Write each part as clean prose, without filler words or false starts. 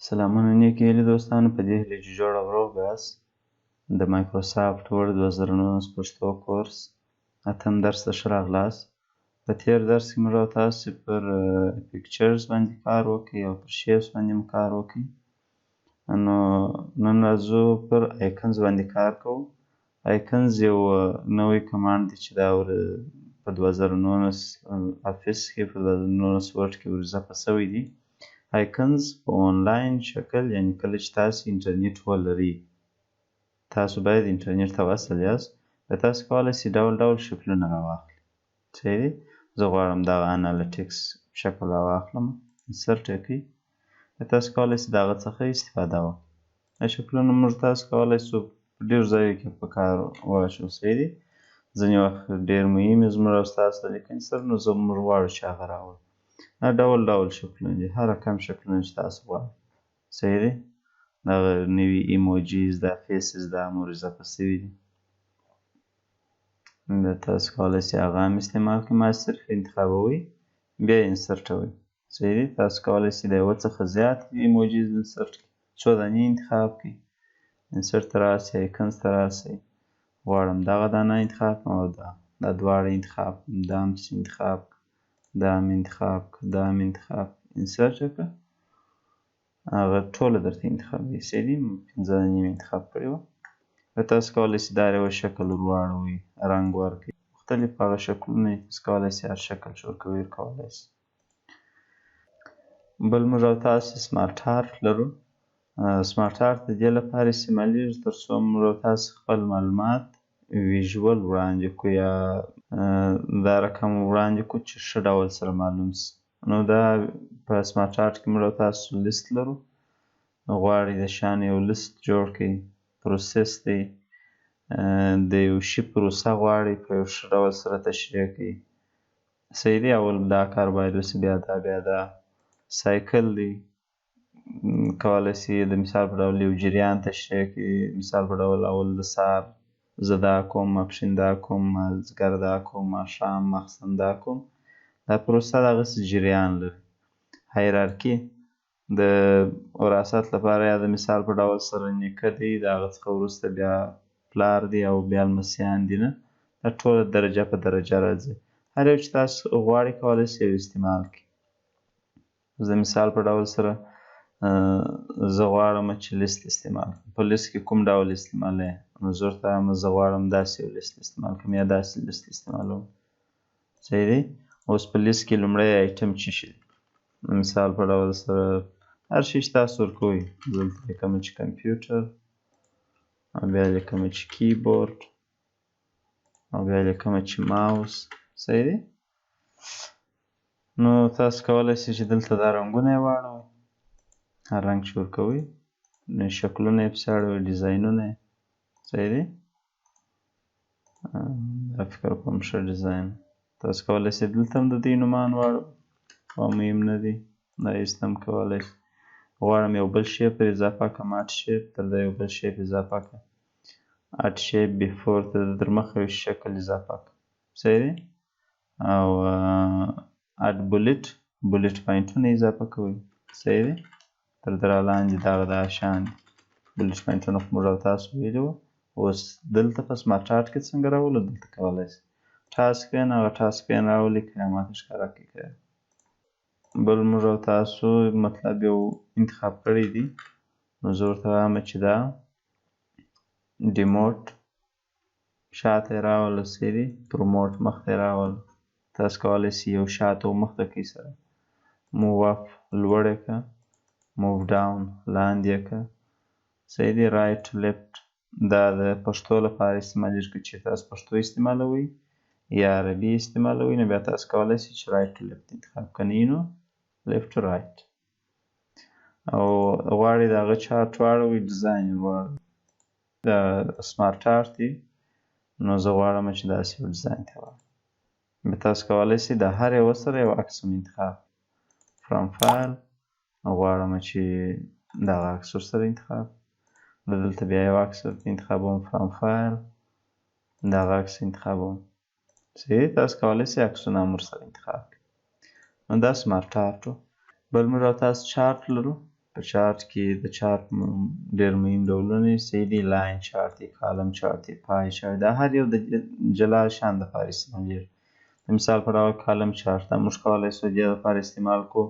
سلامونه نیکې هیلې دوستانو، په دې هیله چې جوړ او روغ به یاست. د Microsoft Word 2019 پښتو کورس اتم درس ته ښه راغلاست. په تېر درس کې موږ او تاسې پر pictures باندې کار وکړئ او پر shapes باندې مو کار وکړئ. نو نن راځو پر icons باندې کار کوو. Icons یو نوی command دی چې دا په 2019 Office کې، په 2019 Word کې ور اضافه شوی دی. Icons په آنلاین شکل، یعنی کله چې تاسو انټرنیټ ولرئ، تاسو باید انټرنیټ ته وصل یاست، بیا تاسو کولی شئ ډول ډول شکلونه راواخلئ. صحیح دی. زه غواړم دغه analytics شکل راواخلم، insert یې کړئ، بیا تاسو کولی شئ د هغه څخه استفاده وکړئ. دا شکلونه موږ تاسو کولی شو په ډېرو ځایو کې په کار واچوو. صحیح دی. ځینې وخت ډېر مهم وي زموږ او ستاسو د لیکنې سره، نو زه موږ غواړو چې هغه راوړو. دا ډول ډول شکلونه دي، هر رقم شکلونه چې تاسو غواړئ. صحیح دی. دغه نوي emojis، دا faces، دا هم ور اضافه شوي دي. بیا تاسو کولی شئ هغه هم استعمال کړئ. ما صرف انتخابوئ، بیا یې insert وئ. صحیح دی. تاسو کولی شئ د یوه څخه زیات emojis insert کړئ، څو دانې انتخاب کړئ، insert ته راسئ، icons ته راسئ، غواړم دغه دانه انتخاب کړم او دا دواړه انتخاب کړم، دا هم پسې انتخاب کړم، دا هم انتخاب کړم، دا هم انتخاب کړم، insert یې کړه، هغه ټوله درته انتخابوي. صحیح دی. پنځه دانې مې انتخاب کړې وه. بیا تاسو کولی شئ دا یو شکل ور واړوئ، رنګ ورکړئ، مختلف هغه شکلونه دي، تاسو کولی شئ هر شکل چې ورکوئ ورکولی شئ. بل موږ او تاسو smart art لرو. Smart art د دې لپاره استعمالیږي تر څو موږ او تاسو خپل معلومات visual وړاندې کړو، یا دا رقم وړاندې کړو چې ښه ډول سره معلوم شي. نو دا په smart art کې موږ او تاسو لیست لرو. غواړئ د شیانو یو لیست جوړ کړئ، process دی، د یو شي پروسه غواړئ په یو ښه ډول سره تشریح کړئ. صحیح دی. اول دا کار باید وشي، بیا دا، بیا دا. Cycle دی، کولی شئ د مثال په ډول یو جریان تشریح کړئ. مثال په ډول اول د سهار زه دا کوم، ماپښین دا کوم، مازدیګر دا کوم، ماښام ماخستن دا کوم. دا پروسه دغسې جریان لري. Hierarchy د وراثت لپاره، یا د مثال په ډول سره نیکه دی، د هغه څخه وروسته بیا پلار دی او بیا لمسیان دي، نه دا ټوله درجه په درجه راځي. هر یو چې تاسو غواړئ کولی شئ یو استعمال کړئ. زه د مثال په ډول سره زه غواړم چې لیست استعمال کړم. په لیست کې کوم ډول استعمالوي؟ نو زه ورته وایم زه غواړم داسې یو لیست استعمال کړم یا داسې لیست استعمالوم. صحیح دی. اوس په لیست کې لومړی item څه شی دی؟ مثال په ډول سره هر شی چې تاسو ورکوئ، زه دلته لیکم چې کمپیوټر، او بیا لیکم چې کیبورډ، او بیا لیکم چې ماوس. صحیح دی. نو تاسو کولی شئ چې دلته دا رنګونه یې واړوئ، هر رنګ چې ورکوئ، شکلونه یې پسې اړوئ، ډیزاینونه یې. صحیح دی. دا فکر کوم ښه ډیزاین. تاسو کولی شئ دلته هم د دوی نومان واړوئ، او مهم نه دی، دا ایست هم کولی شئ. غواړم یو بل shape پر اضافه کړم، add shape، تر دا یو بل shape اضافه کړم، add shape before ته در مخه یو شکل اضافه کړم. صحیح دی. او add bullet، bullet point ونه اضافه کوئ. صحیح دی. تر در لاندې دغه دا شان دي bullet point ونه خو موږ او تاسو ویلي وو. اوس دلته په smart art کې څنګه راولو، دلته کولی شئ task pane، هغه task pane راولي که ماته ښکاره کړي. که بل موږ او تاسو مطلب یو انتخاب کړی دی، نو زه ورته وایم چې دا demote شاته یې راوله. صحیح دی. Promote مخته یې راوله. تاسو کولی شئ یو شاته او مخته کړئ سره. Move up لوړ یې کړه، move down لاندې یې کړه. صحیح دی. Right left دا د پښتو لپاره استعمالیږي، که چېرې تاسو پښتو استعمالوئ یا عربي استعمالوئ، نو بیا تاسو کولی شئ چې right to left انتخاب کړئ، نو left to right. او غواړئ د هغه چارټ واړوئ، ډیزاین یې واړوئ، دا smart art دی، نو زه غواړم چې داسې یو ډیزاین ته واړوم. بیا تاسو کولی شئ د هر یوه سره یو عکس هم انتخاب from file، غواړم چې دغه عکس ورسره انتخاب، دلته بیا یو عکس ورته انتخابوم from file، دغه عکس انتخابوم. صحیح. تاسو کولی شئ عکسونه هم ورسره انتخاب کړئ. نو دا smart art و. بل موږ او تاسو چارټ لرو. په چارټ کې د چارټ ډېر مهم ډولونه صحیح دي، line chart دی، column chart دی، pie chart، دا هر یو د جلا شان دپاره استعمالیږي. د مثال په ډول column chart دا موږ کولی شو دې دپاره استعمال کړو.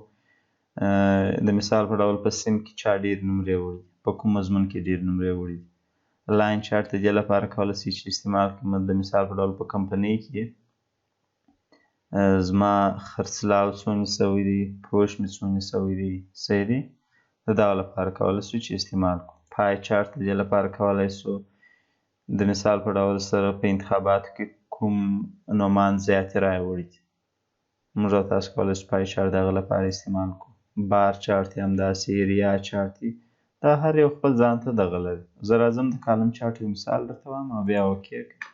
د مثال په ډول په صنف کې چا ډېرې نمرې وړي، په کوم مضمون کې ډېرې نمرې وړي. line chart د دې لپاره کولی شئ چې استعمال کړم. د مثال په ډول په کمپنۍ کې زما خرڅلاو څونې شوی دی، فروش مې څونې شوی دی، صحیح دی، د دغه لپاره کولی شو چې استعمال کړو. pie chart د دې لپاره کولی شو د مثال په ډول سره په انتخاباتو کې کوم نوماند زیاتې رایې وړي دي، موږ او تاسو کولی شو pie chart د هغه لپاره استعمال کړو. bar chart یې همداسې، area chart یې، دا هر یو خپل ځان ته دغه لري. زه راځم د column chart یو مثال درته وایم او بیا okay کړم.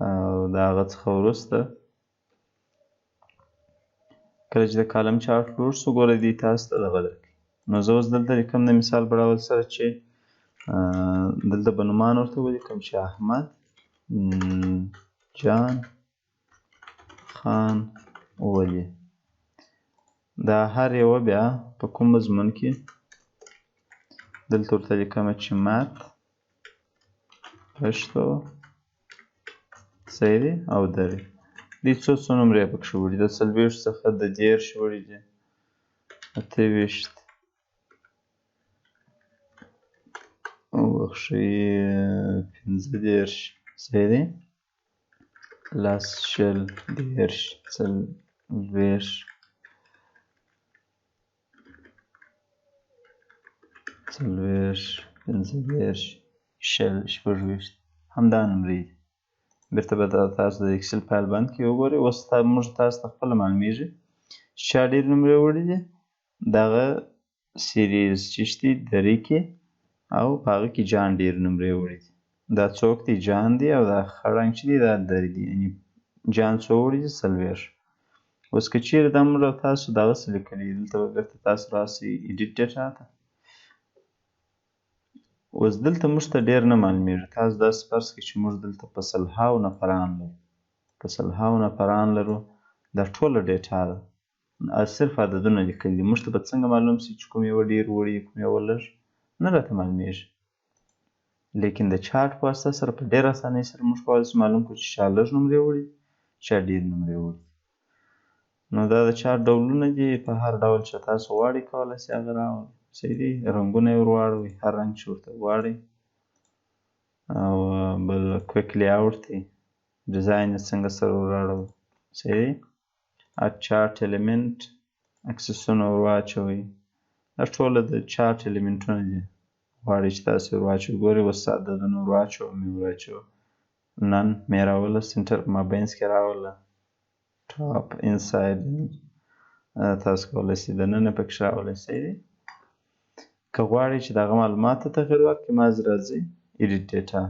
او د هغه څخه وروسته کله چې د column chart load شو، ګورئ دی تاسو ته دغه درکوي. نو زه اوس دلته لیکم د مثال په ډول سره چې دلته به نومان ورته ولیکم چې احمد جان خان ولي. دا هر یوه بیا په کوم مضمون کې دلته ورته لیکم چې math، پښتو، صحیح دی، او دري. دې څو څو نمرې پکښې وړي، د 40 څخه د 30 وړي دي، 28، وبخښئ 35، صحیح دی، 10، 20، 30، 40، 40، 35، 20، 26، همدا نمرې دي. بیرته به تاسو د Excel فایل بند کړئ وګورئ. اوس موږ تاسو ته خپله معلومیږي چې چا ډېرې نمرې وړي دي. دغه series چې شتي دري کې او په هغه کې جان ډېرې نمرې وړي دي. دا څوک دی؟ جان دی، او دا خړ رنګ چې دی دا دري دی، یعنې جان څو وړي دي؟ 40. اوس که چیرې دا موږ او تاسو دغسې لیکلي، دلته به بیرته تاسو راسئ edit data ته. اوس دلته موږ ته ډېر نه معلومیږي. تاسو داسې فرض کړئ چې موږ دلته په سلهاو نفران لرو، په سلهاو نفران لرو، دا ټوله data ده، صرف عددونه لیکلي دي. موږ ته به څنګه معلوم شي چې کوم یوه ډېر وړي کوم یوه لږ؟ نه راته معلومیږي. لیکن د چارټ په واسطه سره په ډېره اسانۍ سره موږ کولی شو معلوم کړو چې چا لږ نمرې وړي، چا ډېر نمرې وړي. نو دا د چارټ ډولونه دي، په هر ډول چې تاسو غواړئ کولی شئ هغه راولئ، صحیح دی. رنګونه یې ور واړوئ، هر رنګ چې ورته غواړئ. او بل quick layout دی، ډیزاین یې څنګه سره ور واړوئ، صحیح دی. add chart element، اکسسونه ور واچوئ، دا ټوله د chart element ونه دي، غواړئ چې تاسو ور واچوئ. ګورئ اوس عددونه ور واچوم، مې ور واچوه، none مې راوله، center په مابینځ کې راوله، top inside تاسو کولی شئ دننه پکې راولئ، صحیح دی. که غواړئ چې دغه معلومات ته تغییر ورکړئ، مازې راځئ edit data،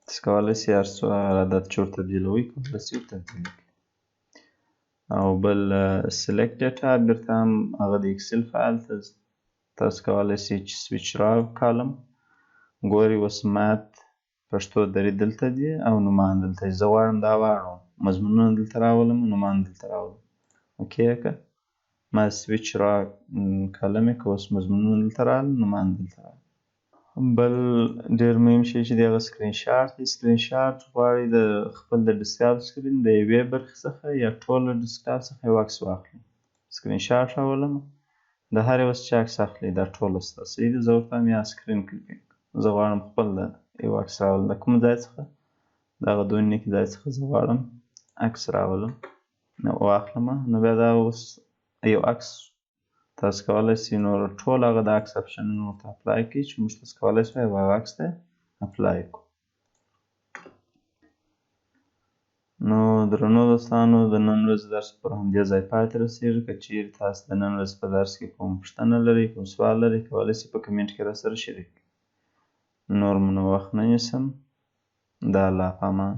تاسو کولی شئ هر څو هغه عدد چې ور تبدیلوئ کولی شئ ور تبدیل کړئ. او بل select data، بیرته هم هغه د Excel فایل ته تاسو کولی شئ چې switch row column، ګورئ اوس math پښتو دري دلته دي او نومان دلته دي. زه غواړم دا واړوم، مضمونونه دلته راولم، نومان دلته راولم، okay که ما switch row column یې که اوس مضمونونه دلته راغلل، نومان دلته راغلل. بل ډېر مهم شی چې دی هغه screenshot دی. screenshot غواړئ د خپل د desktop screen د یوې برخې څخه یا ټوله desktop څخه یو عکس واخلئ. screenshot راولم، د هر یوه چې عکس اخلئ دا ټوله ستا، صحیح دی. زه ورته وایم یا screen clipping، زه غواړم خپل د یو عکس راولم، د کوم ځای څخه؟ د هغه دونیک ځای څخه زه غواړم عکس راولم، نو واخلم. نو بیا دا اوس یو عکس تاسو کولی شئ نور ټول هغه د عکس option ونه ورته apply کړئ چې موږ تاسو کولی شو یو عکس ته apply کړو. نو درنو دوستانو، د نن ورځې درس پر همدې ځای پای ته رسېږي. که چیرې تاسو د نن ورځې په درس کې کوم پوښتنه لرئ، کوم سوال لرئ، کولی شئ په comment کې راسره شریک کړئ. نور مو نو وخت نه نیسم. د الله په امان.